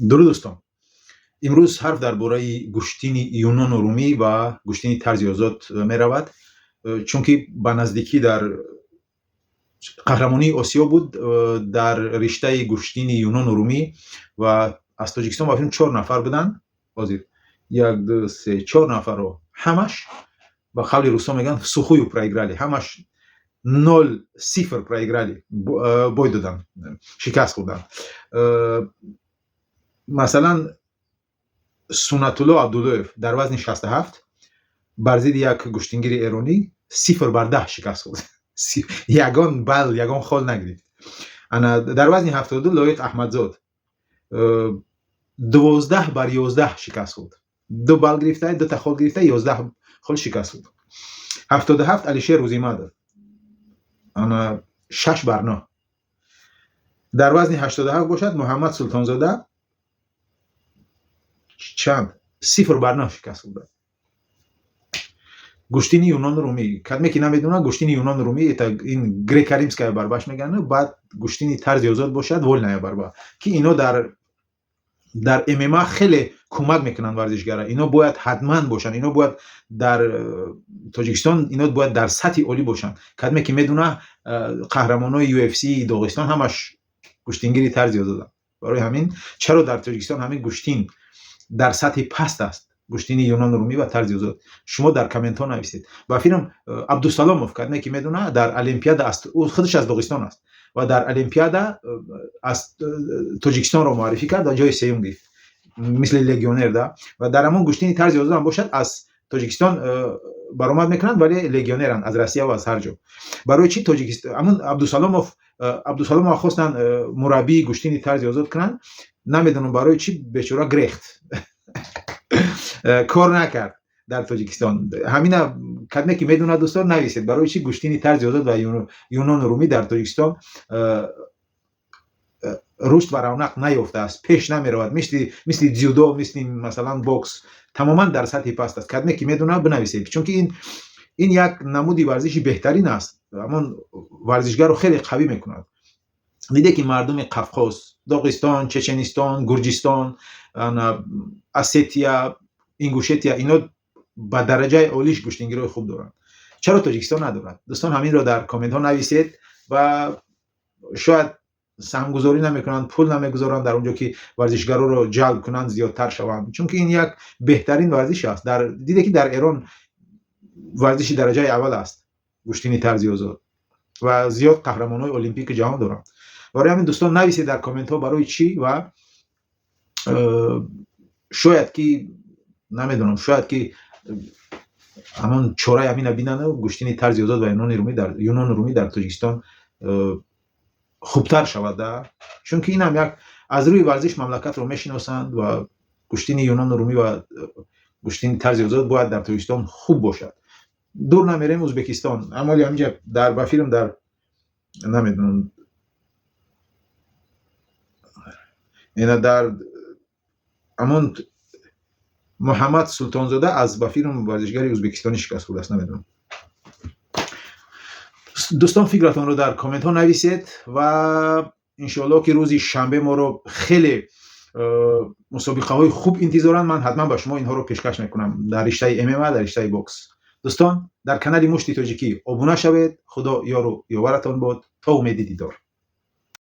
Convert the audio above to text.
Дуруд, дӯстон! Имрӯз ҳарф дар бораи гӯштини юнону румӣ ва гӯштини тарзи озод меравад, чунки ба наздикӣ дар қаҳрамонии Осиё буд дар риштаи гӯштини юнону румӣ ва аз Тоҷикистон ба филм чор нафар буданд. Ҳозир як, ду, се, чор нафарро ҳамаш, ба қавли русо мегӯянд, всухую проиграли, ҳамаш 0-0 проиграли, бой доданд, шикаст хӯрданд. Масалан, Суннатулло Абдуллоев дар вазни 67 бар зидди як гӯштингири эронӣ 0 бар 10 шикаст хӯрд, ягон балл, ягон хол нагирифт. Ана дар вазни 72 Лоиқ Аҳмадзод 12 бар 11 шикаст хӯрд, ду балл гирифта, дута хол гирифта, 11 хол шикаст хӯрд. 77 Алишер Рӯзимадов ана 6 бар 9. Дар вазни 87 бошад, Муҳаммад Султонзода чанд, 0 бар 9 шикаст хӯрда. Гӯштини юнону румӣ, кадме ки намедонад, гӯштини юнону румӣ ин греко-римская борьба ш мегӯянд. Баъд гӯштини тарзи озод бошад, вольная борьба, ки ино дар ММА хеле кӯмак мекунанд варзишгара. Ино бояд ҳатман бошанд, ино бояд дар Тоҷикистон, ино бояд дар сатҳи олӣ бошанд. Кадме ки медона, қаҳрамонои UFC Доғистон ҳамаш гӯштингири тарзи озоданд. Барои ҳамин чаро дар Тоҷикистон ҳамин гӯштин дар сатҳи паст аст, гӯштини юнону румӣ ва тарзи озод? Шумо дар комментҳо нависед. Ба филм Абдусаломов, кадме ки медона, дар Олимпиада, ӯ худаш аз Доғистон аст ва дар Олимпиада аз Тоҷикистонро муаррифӣ кард ва ҷои сеюм гирифт, мисли легионер да. Ва дар ҳамон гӯштини тарзи озод ҳам бошад, аз Тоҷикистон баромад мекунанд, вале легионеранд аз Россия ва аз ҳар ҷо. Барои чӣ Тоҷикистон ҳамон Абдусаломов хостанд мураббии гӯштини тарзи озод кунанд, намедонам барои чӣ, бечора грехт, кор накард дар Тоҷикистон. Ҳамина кадме ки медонад, дӯстон, нависед, барои чӣ гӯштини тарзи озод ва юнону румӣ дар Тоҷикистон рушд ва равнақ наёфтааст, пеш намеравад, мисли дзюдо, мисли, масалан, бокс, тамоман дар сатҳи паст аст? Кадме ки медонад, бинависед, чунки ин як намуди варзиши беҳтарин аст, ҳамон варзишгарро хеле қавӣ мекунад. Диде ки мардуми Қафқоз, Доғистон, Чеченистон, Гурҷистон, Осетия, Ингушетия, ино ба дараҷаи олиш гӯштингирои хуб доранд. Чаро Тоҷикистон надорад? Дӯстон, ҳаминро дар комментҳо нависед. Ва шояд саҳмгузорӣ намекунанд, пул намегузоранд дар он ҷо, ки варзишгароро ҷалб кунанд, зиёдтар шаванд, чунки ин як беҳтарин варзиш аст. Дар диде ки дар Эрон варзиши дараҷаи аввал аст гӯштини тарзи озод ва зиёд қаҳрамонҳои олимпики ҷаҳон доранд. Барои ҳамин, дӯстон, нависед дар комментҳо, барои чӣ. Ва шояд ки, намедонам, шояд ки ҳамон чораи ҳамина бинанд, гӯштини тарзи озод ва юнону румӣ дар Тоҷикистон хубтар шавад, чунки инам як аз рӯи варзиш мамлакатро мешиносанд ва гӯштини юнону румӣ ва гӯштини тарзи озод бояд дар Тоҷикистон хуб бошад. Дур намерем, Ӯзбекистон амоли ҳаминҷа дар ба филм дар, намедонам, ина дар ҳамон Муҳаммад Султонзода аз, ба филм, варзишгари ӯзбекистонӣ шикаст хӯрдааст, намедонам. Дӯстон, фикратонро дар комментҳо нависед ва иншоалло ки рӯзи шанбе моро хеле мусобиқаҳои хуб интизоранд. Ман ҳатман ба шумо инҳоро пешкаш мекунам дар риштаи ММА, дар риштаи бокс. Дӯстон, дар канали Мушти Тоҷикӣ обуна шавед. Худо ёру ёваратон бод. То умеди дидор.